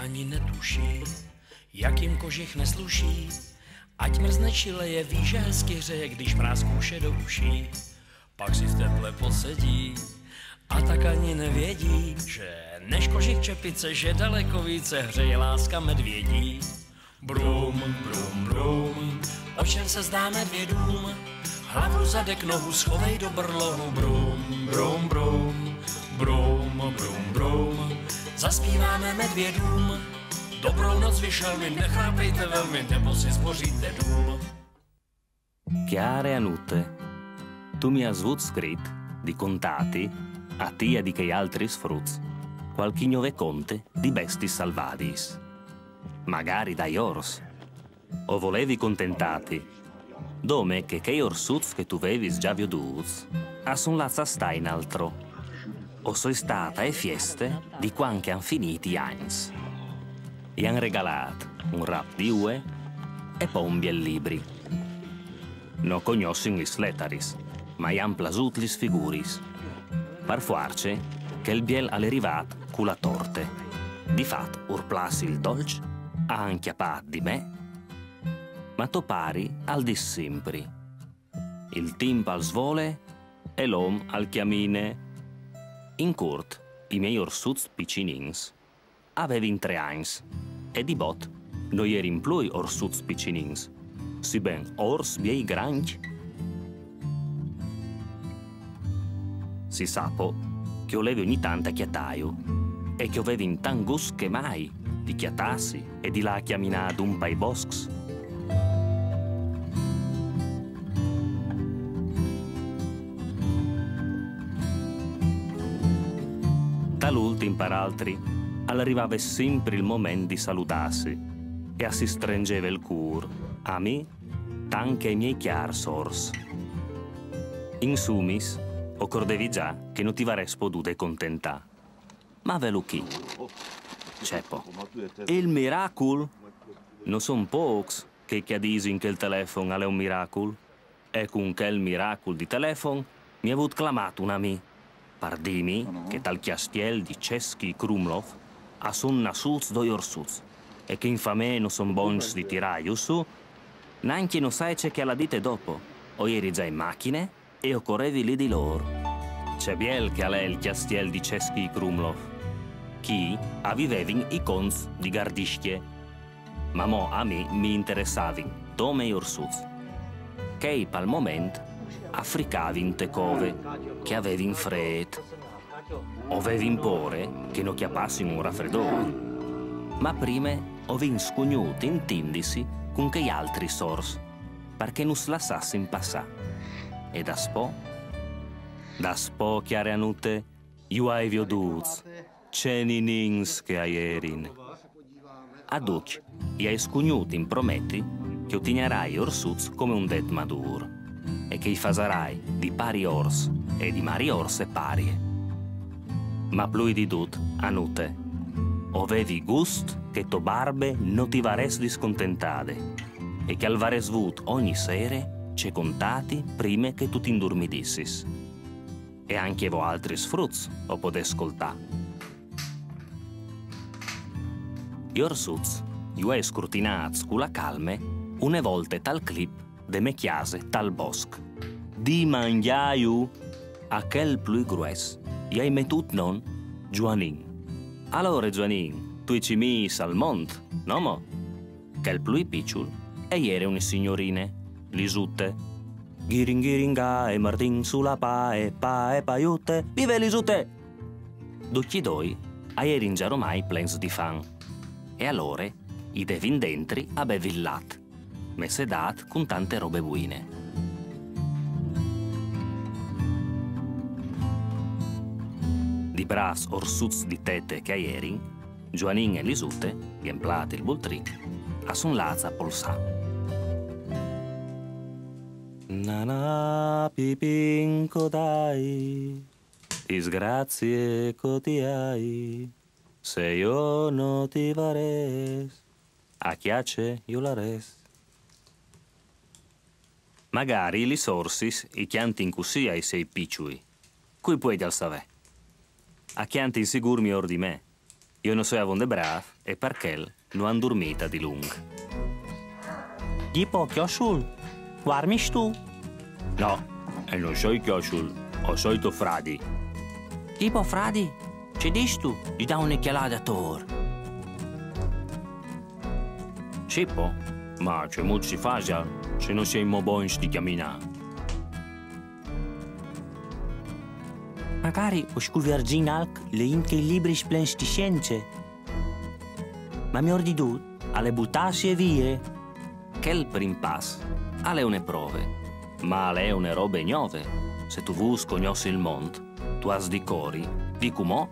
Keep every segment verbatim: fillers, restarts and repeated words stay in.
Ani netuší, jak jim kožich nesluší, ať mrzne či leje, ví, že hezky hřeje, když mráz kouše do uší. Pak si v teple posedí a tak ani nevědí, že než kožich čepice, že daleko více hřeje láska medvědí. Brum, brum, brum, o čem se zdá medvědům? Hlavu, zadek, nohu schovej do brlohu. Brum, brum, brum, brum, brum, brum. Zaspíváme medvědům. Dobrou noc, vy šelmy, nechrápejte velmi, nebo si zboříte dům. Chiare Anute, tu mi âs vût scrit di contâti, a ti e di chei altris fruts, cualchi gnove conte di bestiis salvadiis. Magari dai ors. O volevi contentâti, dome che chei orsuts che tu vevis za viodûts a son lâts a stâ in altrò. O soi stât ae fieste di cuant che a àn finît i agns. I àn regalât un rap di ue e po un biel libri. No cognossin lis letaris, ma i àn plasût lis figuriis. Par fuarce, chel biel al è rivât cu la torte. Di fat, ur plâs il dolç, a àn cjapât di me. Ma to pari al dîs simpri: il timp al svole e l'om al cjamine. In curt, i miei orsuts piçinins a vevin trê agns e di bot no jerin plui orsuts piçinins, si ben ors biei grancj. Si sa po che o levi ogni tant a cjatâju e che o vevin tant gust che mai di cjatâsi e di lâ a cjaminâ adun pai boscs. Tal ultin, par altri, al rivave simpri il moment di saludâsi e a si strengeve il cûr, a mi tant che ai miei cjârs ors. In sumis, o crodevi za che no ti varès podude contentâ. Ma velu chi. Ce po. Il miracul? No son pôcs chei che a disin che il telefon al è un miracul. E cun chel miracul di telefon mi à vût clamât un amì par dîmi che tal cjastiel di Ceschi Krumlov a son nassûts doi orsuts e che in famee no son bogns di tirâju sù. Nancje no sai ce che al à dite dopo. O jeri za in machine e o corevi li di lôr. Ce biel che al è il cjastiel di Ceschi Krumlov. Chi a vivevin i conts di Gardiscje. Ma mo a mi mi interessavin dome i orsuts. Chei pal moment a fricavin te cove, che a vevin frêt. O vevin pôre che no cjapassin un rafredôr. Ma prime o vin scugnût intindisi cun chei altris ors, par che nus lassassin passâ. E daspò? Daspò, cjare Anute, ju ai viodûts, ce ninins che a jerin. A ducj i ai scugnût imprometi che o tignarai i orsuts come un det madûr e che i fasarai di pari ors e di mari orse parie. Ma plui di dut, Anute, o vevi gust che to barbe no ti varès discontentade e che al varès vût ogni sere ce contâti prime che tu ti indurmidissis. E ancje voaltris fruts o podês scoltâ. I orsuts ju ai scrutinâts cu la calme une volte tal clip de mê cjase tal bosc. Di mangjâju, a chel plui grues i ai metût non Zuanin. Alore, Zuanin, tu i cimîs al mont, no mo? Chel plui piçul e jere une signorine, Lisute. Ghirin ghirin ga e mardin su la pae, pae paiute, vive Lisute! Ducj i doi a jerin za romai plens di fam. E alore i devin dentri a bevi il lat, messedât cun tante robe buine. Di brâfs orsuts di tete che a jerin, Zuanin e Lisute, gjenplât il bultric, a son lâts a polsâ. Nana, Pipin, codai, disgrazie co ti ai, se jo no ti varès, a cjace jo larès. Magari lis orsis i cjantin cussì ai siei piçui. Cui puedial savê? A cjantin sigûr miôr di me. Jo no soi avonde brâf e par chel no àn durmît a dilunc. Ghi po, Cjosul, vuarmistu? No, e no soi Cjosul, o soi to fradi. Ghi po, fradi, ce distu di dâ une cjalade ator? Sì po, ma cemût si fasial se no si è inmò bogns di cjaminâ? Magari o scuvierzìn alc leint chei libris plens di sience. Ma miôr di dut al è butâsi e vie. Chel prin pas al è une prove, ma al è une robe gnove. Se tu vûs cognossi il mont, tu âs di cori, di cumò.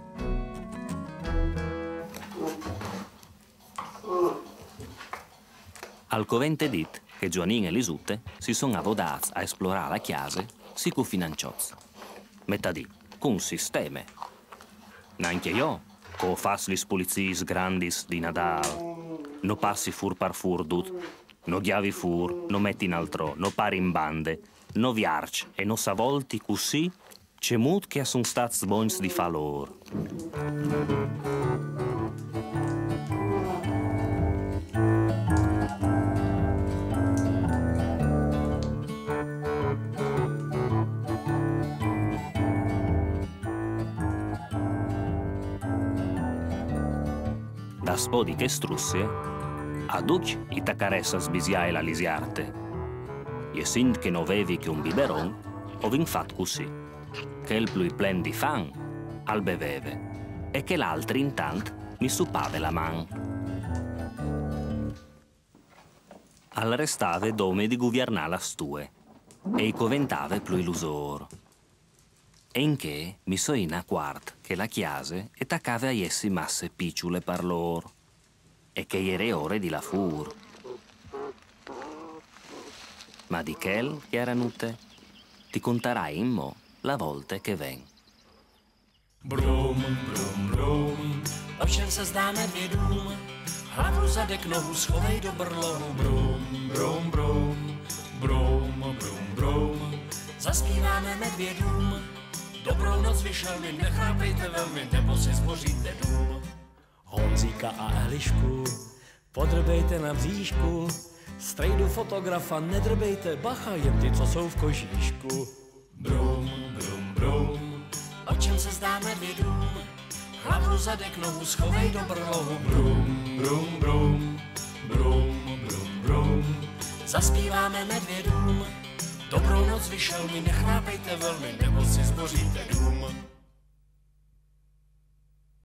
Al covente dit che Zuanin e Lisute si son avodâts a esplorâ la cjase, sì, cun financiots. Metà dì, cun sisteme. Nancje jo, che o fâs lis puliziis grandis di Nadâl. No passi fûr par fûr dut. No gjavi fûr, no meti in altrò, no pari in bande, no vierç e no savolti cussì cemût che a son stâts bogns di fâ lôr. Daspò di chê strussie, a ducj i tacarès a sbisiâi la lisiarte. Jessint che no vevi che un biberon, o vin fat cussì. Chel plui plen di fan al beveve, e chel altri intant mi supave la man. Al restave dome di guviernâ la stue, e i coventave plui lusôr. E in chê mi soi inacuart che la cjase e tacave a jessi masse piçule par lôr, e che e jere ore di lâ fûr. Ma di chel, cjare Nute, ti contarai inmò la volte che e ven. Brum, brum, brum, o čem se zdá medvědům? Hlavu, zadek, nohu schovej do brlohu. Brum, brum, brum, brum, brum, brum. Zaspíváme medvědům. Dobrou noc, vy šelmy, nechrápejte velmi, nebo si zboříte dům. Honzíka a Elišku podrbejte na bříšku. Strejdu fotografa nedrbejte, bacha, jen ty, co jsou v kožíšku. Brum, brum, brum, o čem se zdá medvědům? Hlavu, zadek, nohu schovej do brlohu. Brum, brum, brum, brum, brum, brum. Zaspíváme medvědům. Dobrou noc, vy šelmy, nechrápejte velmi, nebo si zboříte